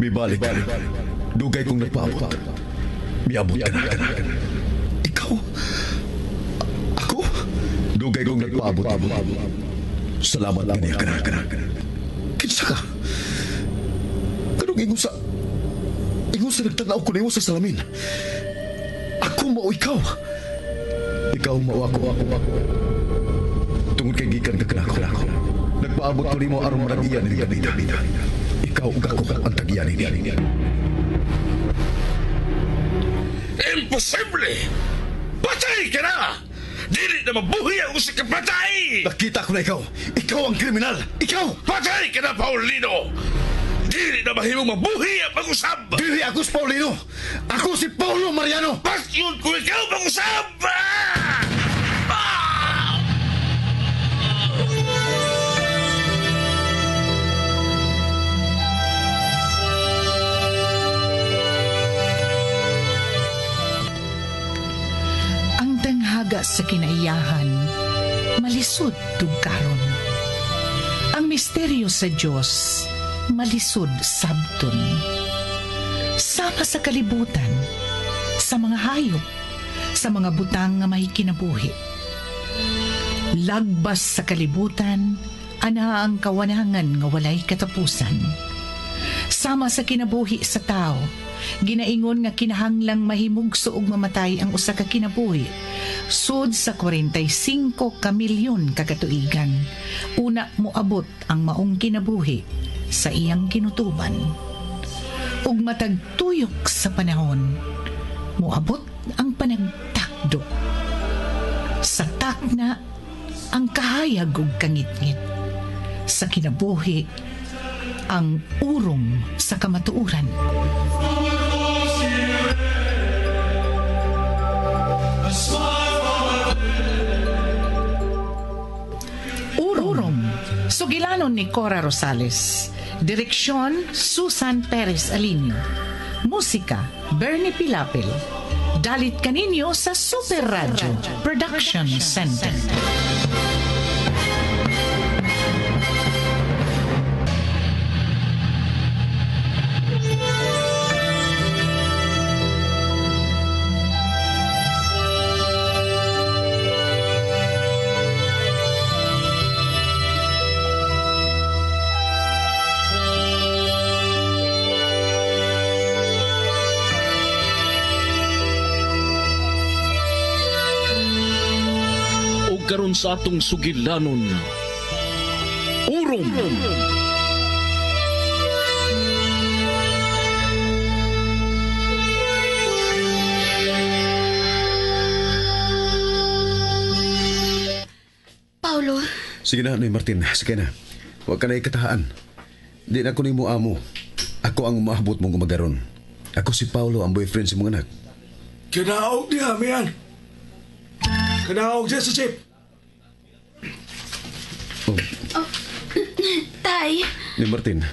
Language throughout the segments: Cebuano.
Mibalik ka. Dugay kong nagpaabot. Miabot ka na. Ikaw? Ako? Dugay kong nagpaabot. Salamat kaniya ka na. Kinsa ka? Kanong ingon sa... Ingon sa nagtanaw ko nimo sa salamin. Ako mao ikaw. Ikaw mao ako. Tungod kay gikan ka kanako. Nagpaabot ko nimo aron manag-iya ni Gabida. Ikaw ug ako ang tag-iya nini. Imposible! Patay ka na! Dili na mabuhi ang usa ka patay! Nakita ko na ikaw. Ikaw ang kriminal. Ikaw! Patay ka na, Paulino! Dili na mahimong mabuhi ang pag-usab! Dili ako si Paulino! Ako si Paulo Mariano! Pasyon ko ikaw pag-usab! Ah! Ah! Ang tanghaga sa kinaiyahan, malisod tugkaron. Ang misteryo sa Diyos, malisod sabton. Sama sa kalibutan, sa mga hayop, sa mga butang nga may kinabuhi. Lagbas sa kalibutan, ana ang kawanangan nga walay katapusan. Sama sa kinabuhi sa tao, ginaingon nga kinahanglang mahimugso og mamatay ang usa ka kinabuhi. Sud sa 45 ka milyon ka katuigan, una moabot ang maong kinabuhi sa iyang kinutuban. Ug matag tuyok sa panahon, moabot ang panagtakdo. Sa takna, ang kahayag ug kangitngit. Sa kinabuhi, ang urong sa kamatuoran. Urong, sugilanon ni Cora Rosales. Direksyon, Susan Perez Alinio. Musika, Bernie Pilapil. Dalit kaninyo sa Super Radio Production Center. Karon sa atong sugilanon, Urom. Paulo. Sige na, Noy Martin. Sige na. Huwag ka na ikatahaan. Di na ko nimo amo. Ako ang umaabot mong umagaron. Ako si Paulo, ang boyfriend sa mga anak. Kinaog niya, miyan. Kinaog siya sa jeep. Oh. Oh. Tay. Ni Martin.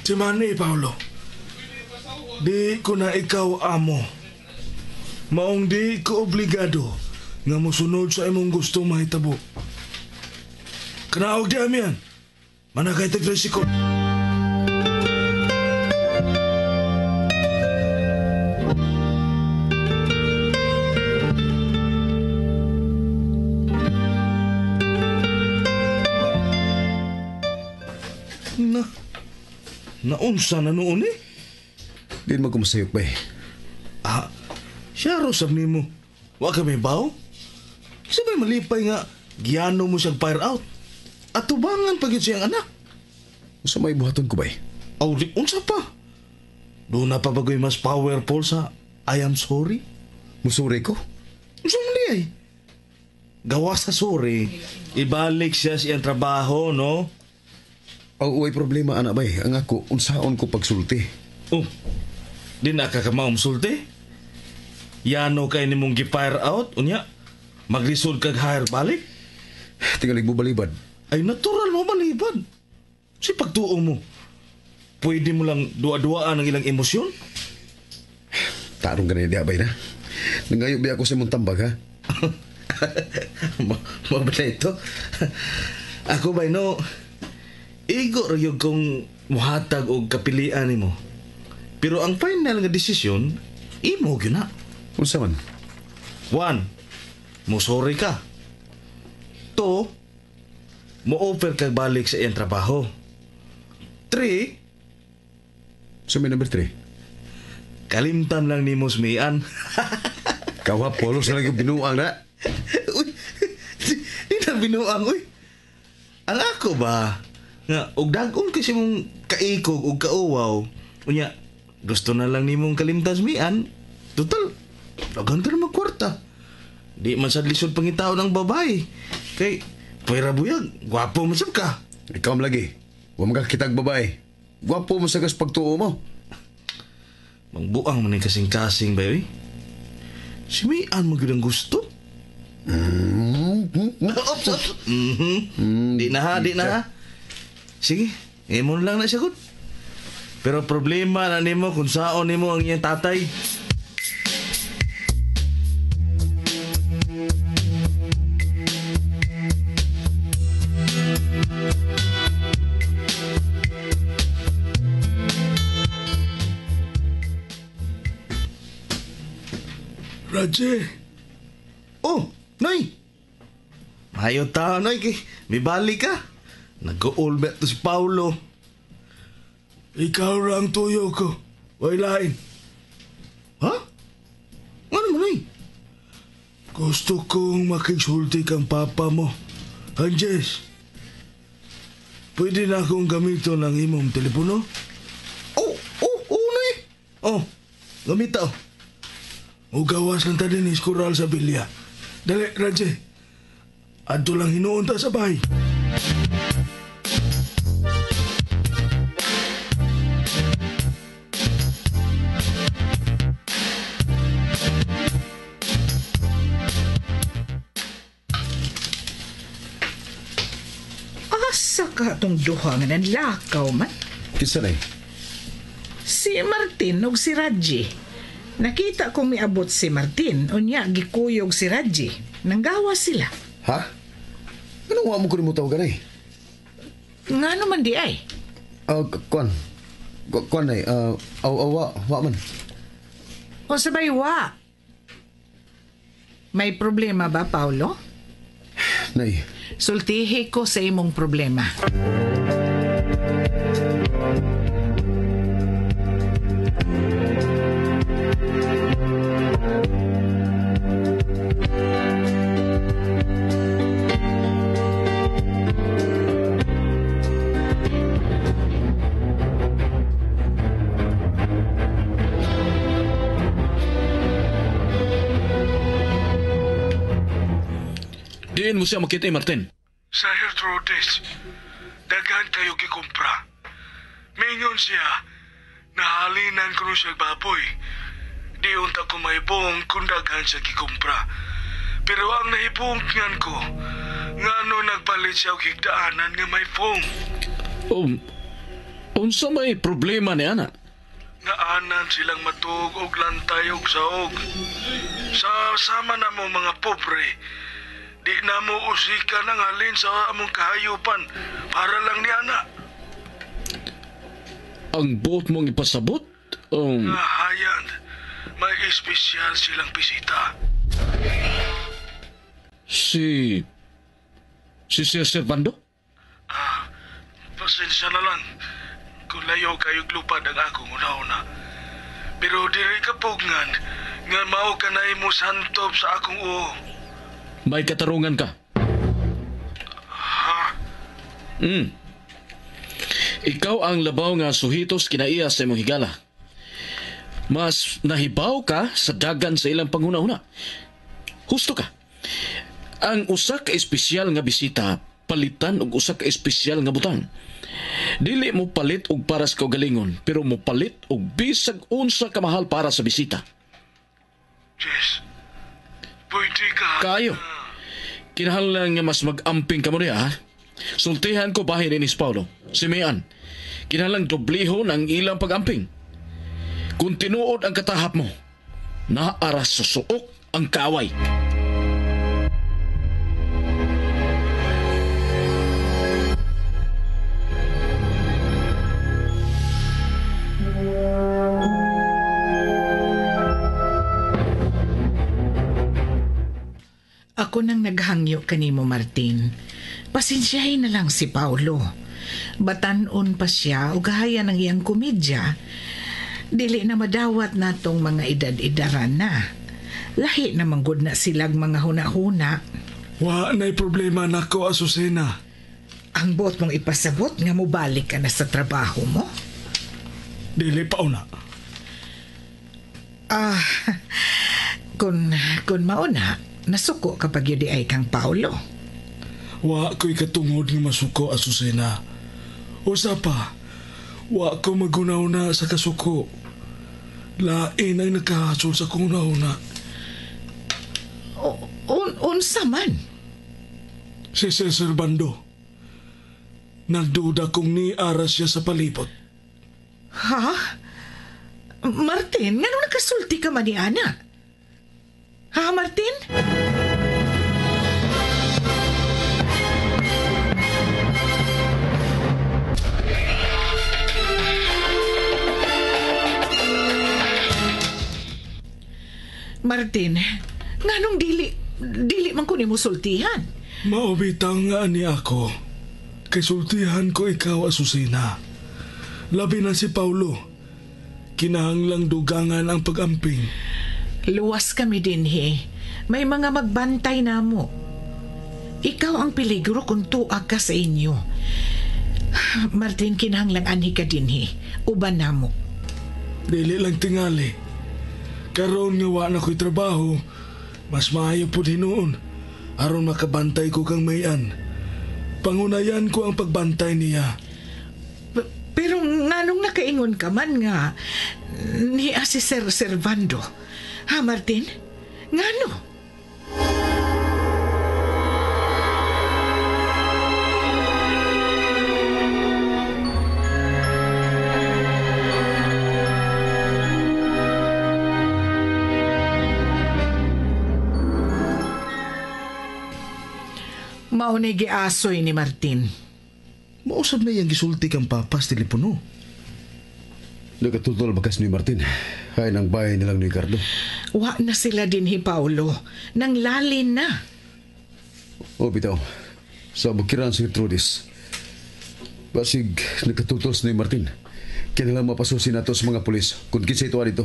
Si Manny, Paulo. Di ko na ikaw amo. Maong di ko obligado nga mosunod sa imong gusto mahitabo. Kanaog di amiyan. Manakay tag-tricycle. Na, naunsa na noon eh? Di mo kumasayop ba eh. Ah, siya rosab nimo. Wa ka may baw? Isa ba'y malipay nga giyano mo siyang fire out? At tubangan pag yun siyang anak. Unsa may buhaton ko ba eh? Aw, di, unsa pa? Doon na pa bagoy mas powerful sa I am sorry? Musuri ko? Unsa man di ay? Gawa sa sorry, ibalik siya sa iyang trabaho, no? Ang uway problema, anak bay. Ang ako, unsaon ko pagsulti. Oh, di na ka kamaumsulti? Yano kay nimong gi-fire out, unya, maglisod kag hire balik? Tingalig mo balibad. Ay, natural mo balibad. Si pagtuo mo, pwede mo lang duwa-duwaan ang ilang emosyon? Tarong ganyan di abay na. Nangayo ba ako sa imong tambag, ha? Mabala ito. Ako ba, no, igo ra gyud kong muhatag og kapilian nimo. Pero ang final nga desisyon, imo gyud na. Unsa man? 1. Mo sorry ka. 2. Mo offer kag balik sa iyang trabaho. 3. So may number 3. Kalimtan lang nimo sumian. Kawa polos na lang yung binuang na. Uy, di na binuang, uy. Ang ako ba, nga, og dag-on kasi mong kaikog og kauwaw, unya, gusto na lang nimong kalimtan sumian, total, daghan ka na magkwarta. Di man sad lisod pangitaon ang babae. Kay, pwera buyag, gwapo man sab ka. Ikaw man lagi. Wa man ka kitag babae. Gwapo mo sa gas pagtuo mo. Mangbuang man ni kasing-kasing ba, uy. Si Mian mo gyud ang gusto. Ops, ops. Mhm. Di na ha, di na ha. Sige, imo na lang na sagot. Pero problema na nimo kung saon nimo ang iyang tatay. Raji, Oh, Noy. Mayo ta, Noy, kay mibalik ka. Nag-all back to si Paulo. ikaw ra ang tuyo ko. Way lain. Ha? Ano mo, Noy? Gusto kong makigsulti kang papa mo. Anjes, pwede na akong gamiton ang imong telepono? Oh, oh, oh, Noy. Oh, gamita oh. O gawas lang ta din kural sa bilya. Dali, Raji. Adto lang hinuon ta sa bahay. Asa ka itong duha nga nanlakaw man? Kinsa na eh? Si Martin ug si Raji. Nakita kong miabot si Martin, unya gikuyog si Raji. Nanggawa sila. Ha? Anong wa mo ko nimo tawagan ay? Nga naman di ay. Kuan. Kuan ay, aw, aw, wa, wa man. O sabay wa. May problema ba, Paulo? Nay, Sultihi ko sa imong problema. Diin mo siya makita, Martin. Sa Gertrudes, daghan kayo gikumpra. Mingon siya, nahalinan ko siya baboy. Di unta ko maibong kung daghan siya gikumpra. Pero ang nahibong ko, ngano nagpalit siya og higdaanan nga may foam. Unsa may problema ni ana? Naanan silang matuog og lantay og saog. Sa sama na mo mga pobre, di na mo usikan ang halin sa among kahayupan para lang ni ana. Ang buot mong ipasabot? Hayan, may espesyal silang bisita. Si Sir Servando? Pasensya na lang kung layo kayo lupad ang akong una-una. Pero diri ka pugnan nga mao ka na imo santob sa akong uo. May katarungan ka. Ha? Ikaw ang labaw nga suhitos kinaiya sa imong higala. Mas nahibaw ka sa dagan sa ilang panghuna-huna. Husto ka. Ang usa ka espesyal nga bisita palitan og usa ka espesyal nga butang. Dili mo palit og para sa kaugalingon, pero mo palit og bisag unsa ka mahal para sa bisita. Jess, pwede ka. Kayo. Kinahanglan nga mas mag-amping ka mo niya, ha? Sultihan ko bahin ni Paulo. Si Mian. Kinahanglan doblihon ang ilang pag-amping. Kung tinuod ang katahap mo, naara sa suok ang kaaway. Ako nang naghangyo kanimo, Martin. Pasensyahin na lang si Paulo. Batanon pa siya o gahaya ng iyang komedya. Dili na madawat natong mga edad-edaran na. Lahi na manggod na silag mga huna-huna. Wa na'y problema nako, Asusena. Ang buot mong ipasabot nga mobalik ka na sa trabaho mo? Dili pa una. Ah, kung mauna, nasuko kapag yun di ay kang Paulo. Wa ko'y katungod nga masuko, Asusena. Usa pa, wa ko magunaw-na sa kasuko. Lain ang nakahasol sa kong una. Unsa man? Si Cesar Bando. Nagduda kong niara siya sa palibot. Ha? Martin, ngano nakasulti ka man ni Ana? Ha, Martin? Martin, nganong dili man ko nimo sultihan? Maubitaw nga ani ako. Kay sultihan ko ikaw, Asusena. Labi na si Paulo. Kinahanglang dugangan ang pag-amping. Luwas kami dinhi. May mga magbantay na mo. Ikaw ang peligro kung tuag ka sa inyo. Martin, kinahanglang anhi ka dinhi. Uban na mo. Dili lang tingali. Karon nga wa na ko'y trabaho, mas maayo pud hinuon. Aron makabantay ko kang mayan. Pangunayan ko ang pagbantay niya. Pero nganong nakaingon ka man nga niya si Sir Servando? Ha, Martin? Ngano? Mao ni giasoy ni Martin. Mausab na iyang gisulti kang papa sa telepono. Nagkatutol bakas ni Martin. Ay, nang bahay nilang ni Ricardo. Wa na sila dinhi, Paulo. Nang lalin na. O, bitaw. Sa bukiran si Gertrudis. Basig, nagkatutol ni Martin. Kaya lang mapasusin nato sa mga pulis kung kinsa ito dito.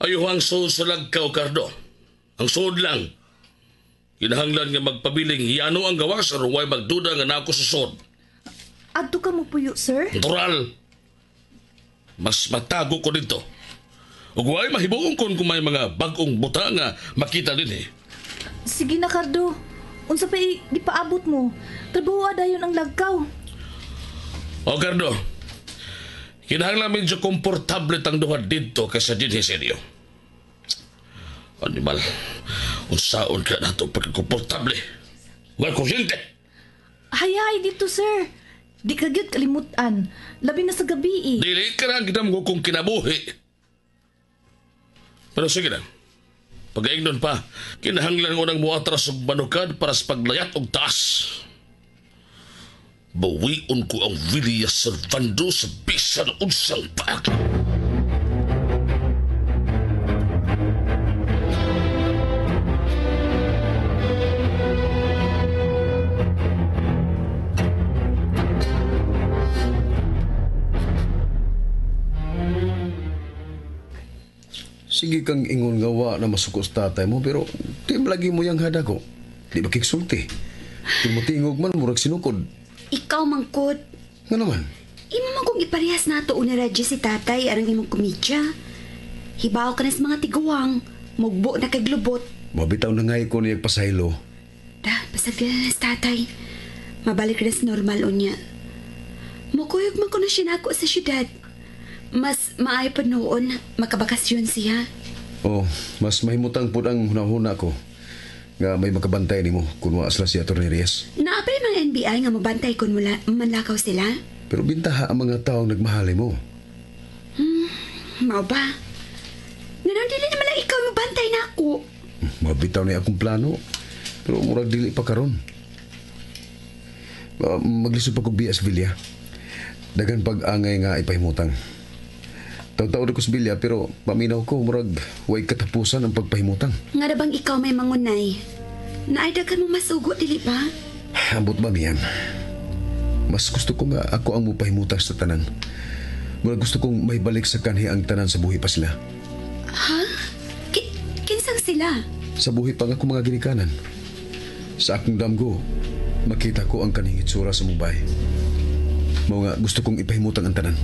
Ayuh ang suod sa lagkaw, Cardo. Ang suod lang. Kinahanglan nga magpabiling yano ang gawas aron way magduda nga nako sa suod. Adto ka mo puyo, sir? Natural. Mas matago ko dito. Ug way mahibuong kon kung may mga bag-ong buta nga makita din eh. Sige na, Cardo. Unsa pa gipaabot mo? Trabaho dayon ang lagkaw. O Cardo, kinahanglan medyo komportable tang duha didto kaysa dinhi sa inyo. Animal, unsaon ka na ito pagkakomportable? Way kuryente! Hayay dito, sir. Di ka gyud kalimutan. Labi na sa gabi eh. Dili ka na ginamgo kong kinabuhi. Pero sige na. Pag-aignon pa, kinahanglan ko ng muatras og manukad para sa paglayat og taas. Bawion ko ang Villa Servando sa bisan unsang paagi. Sige kang ingon nga wa na masuko sa tatay mo, pero di lagi mo yang hadago. Di ba kiksulti? Kung mo tingog man, murag sinukod. Ikaw mangkod. Nga naman? Imo man kung iparehas nato una radyo si tatay arang imong komedya. Hibaw ka na sa mga tiguang. Mugbo na kay glubot. Mabitaw na nga ko niyag pasaylo. Da, pasagla na sa tatay. Mabalik na sa normal unya. Mukuyog man ko na siya nako sa syudad. Mas maayo pa noon, makabakasyon siya. Oh, mas mahimutang pud ang hunahuna ko. Nga may makabantay nimo kung wa sila si Atty. Reyes. Naapay mga NBI nga mabantay kun mula manlakaw sila. Pero bintaha ang mga taong nagmahal mo. Mao ba? Nanong dili naman lang ikaw mabantay na ako. Mabitaw na akong plano. Pero murag dili pa karon. Maglisod pa kog biya sa Villa. Dagan pag-angay nga ipahimutang. Taw-taw ko sa Villa pero paminaw ko murag way katapusan ang pagpahimutang. Nga na bang ikaw may mangunay? Naay daghan mo masugo, dili ba? Ambot ba miyan? Mas gusto ko nga ako ang mupahimutang sa tanan. Murag gusto kong may balik sa kanhi ang tanan sa buhi pa sila. Ha? Kinsang sila? Sa buhi pa nga akong mga ginikanan. Sa akong damgo, makita ko ang kanhing itsura sa Mumbai. Mao nga gusto kong ipahimutang ang tanan.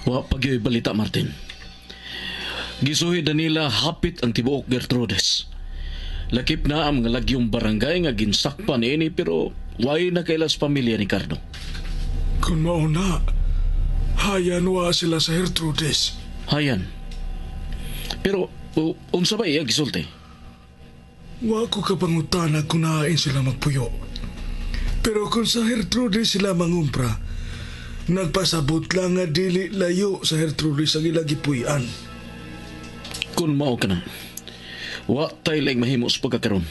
Wa pagyoy balita, Martin. Gisuhi na nila hapit ang tibuok Gertrudes. Lakip na ang mga lagyong barangay nga ginsakpan ini pero way na kailas pamilya ni Cardo. Kung mauna, hayan wa sila sa Gertrudes. Hayan. Pero unsa ba iya gisulti? Wa ko kapangutana kung naain sila magpuyo. Pero kung sa Gertrudes sila mangumpra, nagpasabot lang nga dili layo sa Gertrudes ang ilang gipuy-an. Kung mao ka na, wa tay laing mahimo sa pagkakaron,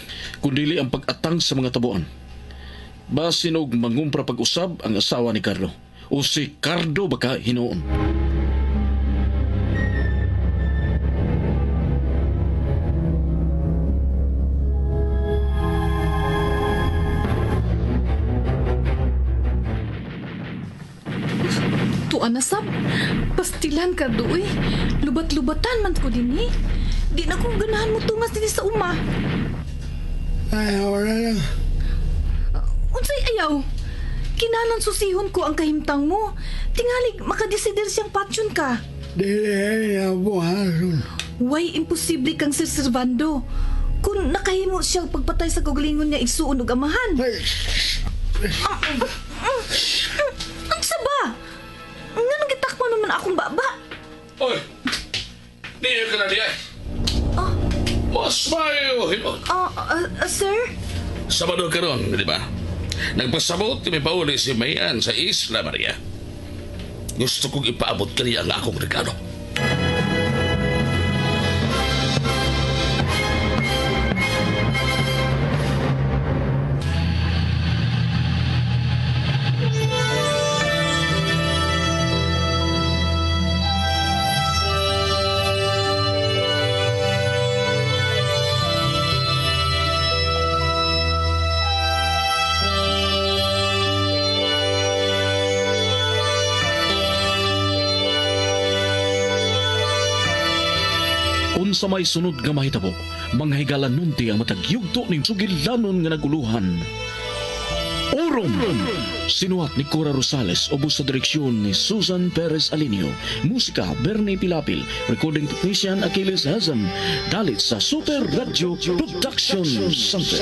kun dili ang pag-atang sa mga tabuan. Basin og mangumpra pag-usab ang asawa ni Carlo, o si Cardo baka hinuon. Tuan na sab, pastilan ka doy. Lubat-lubatan man ko din eh. Di na kong ganahan mo tungas din sa uma. Ay, wala lang. Unsay ayaw? Kinalan susihon ko ang kahimtang mo. Tingalig, makadesider siyang patsyon ka. Dili, buhason. Way imposible kang Sir Servando. Kung nakahimo siya pagpatay sa kaugalingon niya igsuon og amahan. Ang saba! Nga nang gitakpan naman akong baba. Oy! Niyo ka na diay. Mas mayo, himo. Sir? Sabado karon, di ba? Nagpasabot kami pauli si Mayan sa Isla Maria. Gusto kong ipaabot kaniya ang akong regalo. Unsa may sunod nga mahitabo, mga higala nunti ang matag yugto ning sugilanon nga naguluhan. Orom! Sinuhat ni Cora Rosales, ubos sa direksyon ni Susan Perez Alinio. Musika, Bernie Pilapil. Recording technician, Achilles Hazem. Dalit sa Super Radio Production Center.